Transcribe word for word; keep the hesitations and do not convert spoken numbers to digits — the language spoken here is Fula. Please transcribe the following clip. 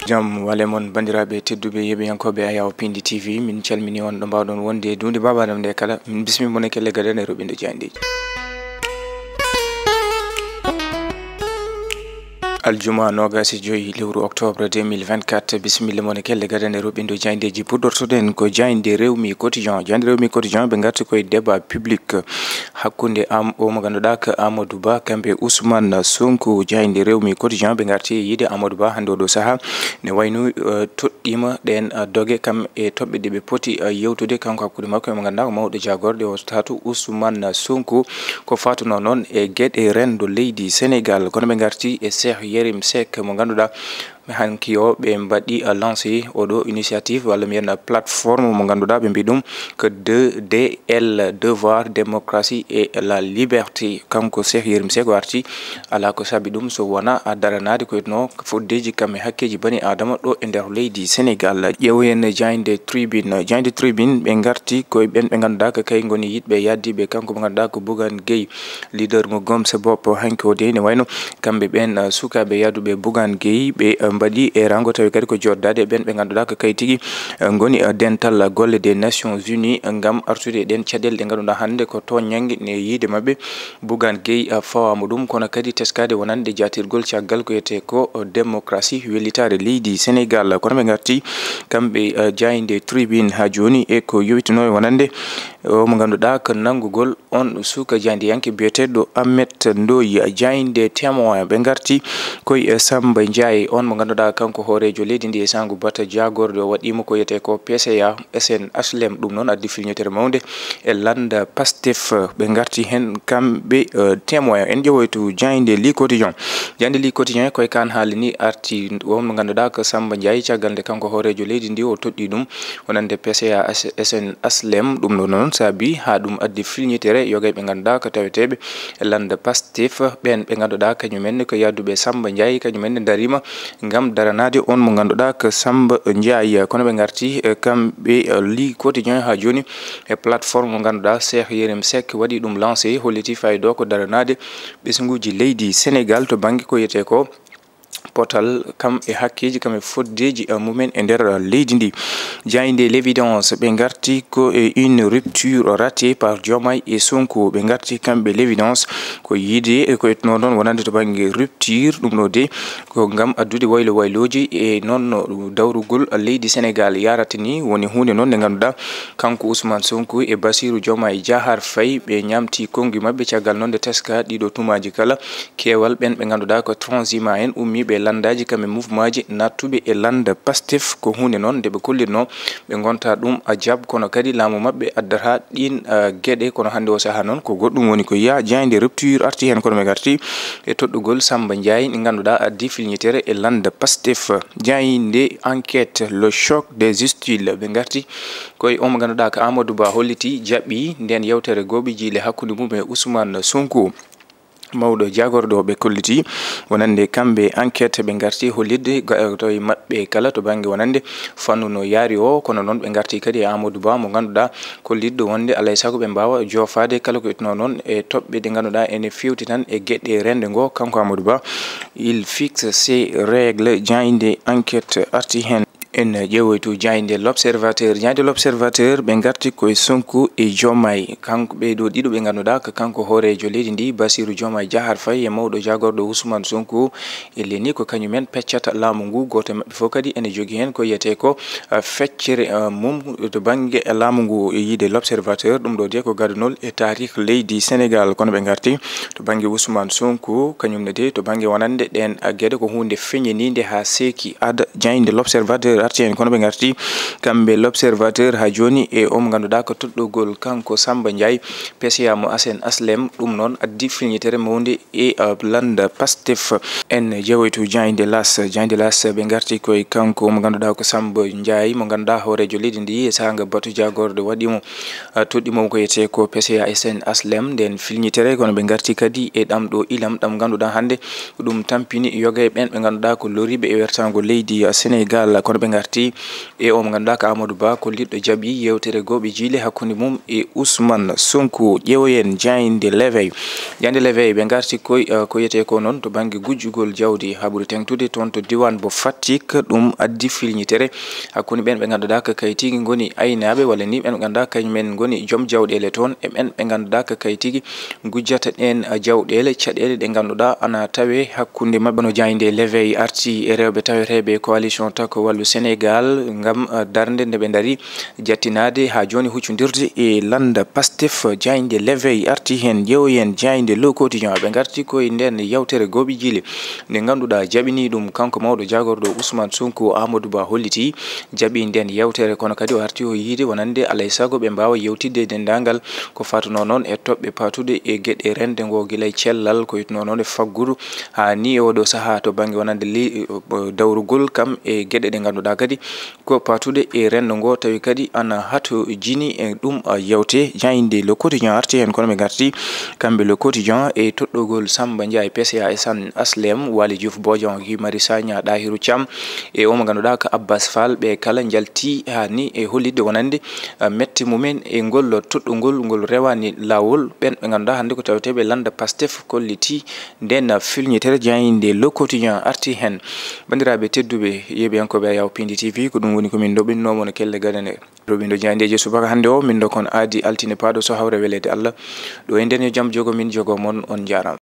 Jam wale mon, banndiraaɓe tedduɓe, yeɓiyankooɓe Ayaw Pindi T V, min calmini on ɗo mbaawɗon wonde e duunde babaɗam nde kala. Min bismi mon e kelle gadane roɓindo jayndeji. Aljuma noogas e joy lewru octobre deux mille vingt-quatre, bisimilla mon e kelle gadane roɓindo jayndeji. Puɗɗortoɗen ko jaynde Rewmi Quotidien. Jaynde Rewmi Quotidien, ɓe ngarti koye débat public hakkunde am, o mo ngannduɗaa ko Amadou Ba, kamɓe Ousmane Sonko. Jaynde Rewmi Quotidien, ɓe ngarti e yiide Amadou Ba hannde oɗo saha. Ne wayno, eh, toɗɗiima ɗeen, eh, doge kam e toɓɓe ɗe ɓe poti, eh, yewtude kanko hakkunde makko e mo ngannduɗaa ko mawɗo jaagorɗe o, saatu Ousmane Sonko, ko faatuno noon e geɗe renndo leydi Sénégal. Kono ɓe ngarti e Cheikh Yérim Seck mo ngannduɗaa hanki o ɓe mbaɗi, eh, lancé oɗo initiative walla mbiyen plateforme mo ngannduɗaa ɓe mbi ɗum ko deux D L, devoir, démocratie et la liberté. Kanko Cheikh Yérim Seck o arti, alaa ko saabi ɗum so wonaa a daranaade ko etno foddeeji kam e hakkeeji bani Aadama ɗo e nder leydi Sénégal. Ƴeewoyen jaynde Tribune. Jaynde Tribune, ɓe ngarti koye ɓeen ɓe ngannduɗaa ko kay ngoni yiɗɓe yaddiiɓe kanko mo ngannduɗaa ko Bougane Gueye, leader mo Gëm Sa Bopp. Hanki o de ne wayno kamɓe ɓeen, uh, sukaaɓe yaaduɓe Bougane Gueye, ɓe, uh, mbaɗi e rango tawi kadi ko joddaade e ɓeen ɓe ngannduɗaa ko kay tigi, uh, ngoni, uh, dental golle des Nations Unies ngam artude e ɗeen caɗeele ɗe ngannduɗaa hannde ko toñannge ne yiide maɓɓe. Bougane Gueye, uh, fawaama ɗum, kono kadi teskaade wonande jaatirgol caggal ko wiyetee ko, uh, démocratie, wellitaare leydi Sénégal. Kono ɓe ngarti kamɓe, uh, jaynde Tribune haa jooni e ko yowitinoo e wonande o mo ngannduɗaa ko nanngugol on suka jayndiyanke biyeteeɗo Ahmed Ndoye. Jaynde Témoin, ɓe ngarti koye Samba Ndiaye, on mo ngannduɗaa kanko hooreejo leydi ndi e sahngo bata jaagorɗe o waɗiima ko wiyetee ko P C A S N H L M. Ɗum noon addi filñitere mawnde e lannda Pastef. Ɓe ngarti heen kamɓe, eh, Témoin. En ƴeewoytu jaynde Le Quotidien. Jaynde Le Quotidien koye kaan haali ni arti on mo ngannduɗaa ko Samba Ndiaye, caggal nde kanko hooreejo leydi ndi o toɗɗii ɗum wonande P C A S N H L M. Ɗum ɗo noon saabi haa ɗum addi filñitere yoga e ɓe ngannduɗaa ko taweteeɓe e lannda Pastef, ɓeen ɓe ngannduɗaa kañum en ko yaaduɓe Samba Ndiaye, kañum en ndariima ngam daranaade on mo ngannduɗaa ko Samba Ndiaye. Kono ɓe ngarti, eh, kamɓe, eh, Le Quotidien haa jooni e plateforme mo ngannduɗaa Cheikh Yérim Seck waɗi ɗum lancé, holliti fayda o ko daranaade ɓesnguuji leydi Sénégal to bannge ko wiyetee ko potal kam e hakkeeji kam e foddeeji, eh, mumen e nder leydi ndi. Jaynde L'Évidence, ɓe ngarti ko e une rupture ratée par Diomaye et Sonko. Ɓe ngarti kamɓe L'Évidence ko yiide e ko etnoo noon wonande to bannge rupture. Ɗum ɗo de ko ngam addude waylo waylooji e noon no dawrugol leydi Sénégal yarata ni. Woni huunde noon nde ngannduɗaa kanko Ousmane Sonko e Bassirou Diomaye Diakhar Faye ɓe ñaamti konngi maɓɓe caggal noon nde teska ɗiɗo tumaaji kala. Keewal ɓeen ɓe ngannduɗaa ko transhumant en ummiiɓe e lanndaaji kam e mouvement ji naattuɓe e lannda Pastef, ko huunde noon nde ɓe kollirnoo ɓe ngonta ɗum a jab, kono kadi laamu maɓɓe addata ɗiin, ah, geɗe. Kono hannde o sahaa noon ko goɗɗum woni ko yiyaa. Jaynde Rupture arti heen kono ɓe ngarti e toɗɗugol Samba Ndiaye, nde ngannduɗaa addi filñitere e lannda Pastef. Jaynde Enquête, le choc des hostiles, ɓe ngarti koye on mo ngannduɗaa ko Amadou Ba holliti jaɓɓi ndeen yewtere gooɓi jiile hakkunde mum e Ousmane Sonko. Mawɗo jaagorɗo ɓe kolliti wonande kamɓe Enquête ɓe ngarti hollitde ga-, tawi maɓɓe kala to bannge wonande fannu no yaari o, kono noon ɓe ngarti kadi e Amadou Ba mo ngannduɗaa kollitɗo wonde alaa e sago ɓe mbaawa joofaade kala ko etnoo noon e toɓɓe ɗe ngannduɗaa ene feewti tan e geɗe renndo ngo. Kanko Amadou Ba, il fixe ses règles, jaynde Enquête arti heen. En ƴeewoytu jaaynde L'Observateur. Jaaynde L'Observateur, ɓe ngarti koye Sonko e Diomaye. Kanko, ɓee ɗoo ɗiɗo ɓe ngannduɗaa ko kanko hooreejo leydi ndi, Bassirou Diomaye Diakhar Faye, e mawɗo jaagorɗo Ousmane Sonko, e leni ko kañum en peccata laamu ngu. Gooto e maɓɓe fof kadi ene jogii heen ko wiyetee ko, ah, feccere, ah, mum to bannge laamu ngu. E yiide L'Observateur, ɗum ɗo de ko gadunol e taarih leydi Sénégal. Kono ɓe ngarti to bannge Ousmane Sonko, kañum ne de to bannge wonande ɗeen, ah, geɗe ko huunde feññiniinde haa seeki. Ada jaaynde L'Observateur arti heen, kono ɓe ngarti kamɓe L'Observateur haa jooni e o mo ngannduɗaa ko toɗɗogol kanko Samba Ndiaye, P C A mo S N H L M. Ɗum noon addi filñitere mawnde e, uh, lannda Pastef. En ƴeewoytu jaaynde L'As. Jaaynde L'As ɓe ngarti koye kanko mo ngannduɗaa ko Samba Ndiaye, mo ngannduɗaa hooreejo leydi ndi e saanga batu jaagorɗe waɗi mo, uh, toɗɗi mo ko wiyetee ko P C A S N H L M. Nden filñitere, kono ɓe ngarti kadi e ɗam ɗo ilam ɗam ngannduɗaa hannde ko ɗum tampini yoga e ɓeen ɓe ngannduɗaa ko loriiɓe e wertaango leydi, uh, Sénégal. Kono ɓe Ngarti e o mo ngannduɗaa ko Amadou Ba, ko liɗɗo jaɓi yewtere gooɓe jiile hakkunde mum e Ousmane Sonko. Ƴeewoyen jaaynde L'Éveil. Jaaynde L'Éveil ɓe ngarti koy, eh, ko yetee ko noon to bannge gujjugol jawdi haa ɓuri teeŋtude toon to diiwaan mo Fatick. Ɗum addi filñitere hakkunde ɓeen ɓe ngannduɗaa ko kayitigi ngoni aynaaɓe walla ni ɓeen ɓe ngannduɗaa kañum en ngoni joom jawɗeele toon e ɓeen ɓe ngannduɗaa ko kayitigi gujjata ɗeen jawɗeele, caɗeele ɗe ngannduɗaa ana tawe hakkunde maɓɓe. No jaaynde L'Éveil arti e rewɓe taweteeɓe e coalition Takku Wallu Sénégal ngam, eh, darnde nde ɓe ndari jattinaade haa jooni huccondirde e lannda Pastef. Jaaynde L'Éveil arti heen, ƴeewoyen jaaynde Le Quotidien. Ɓe ngarti ko e ndeen yewtere gooɓe jiile nde ngannduɗaa jaɓini ɗum kanko mawɗo jaagorɗo Ousmane Sonko, Amadou Ba holliti jaɓi ndeen yewtere, kono kadi o arti o yiide wonande alay sago ɓe mbaawa yewtidde e denndaangal ko fatunoo noon e toɓɓe paatuɗe e geɗe rende ngo gila e cellal, ko ittnoo noon e faggudu haa ni e oɗo sahaa to bannge wonande li-, dawrugol kam e geɗe ɗe ngannduɗaa kadi ko paatuɗe e rendo ngo, tawi kadi ana hatojini e ɗum, a, yewte. Jaaynde Le Quotidien arti heen, kono ɓe ngarti kamɓe Le Quotidien e toɗɗogol Samba Ndiaye, P C A S an Aslem, Waly Diouf Bodian, Guy Marius Sagna, Ɗahiru Thiam e o mo ngannduɗaa ko Abbas Fall, ɓe kala njalti haa ni e hollitde wonande, a, mette mumen e ngol toɗɗungol ngol rewaani laawol. Ɓeen ɓe ngannduɗaa hannde ko taweteeɓe lannda Pastef kolliti ndeen filñitere, jaaynde Le Quotidien arti heen. Banndiraaɓe tedduɓe, yeeɓiyankooɓe Ayaw Pindi T V, ko ɗum woni ko min ndoɓinnoo mon kelle gadanɗe. Ɗo min ɗo jaayndeeji subaka hannde o, min ɗo kon aadi altine paaɗo so hawre weleede Allah. Ɗo e ndeen yo jam jogo min, jogo mon, on njaaraama.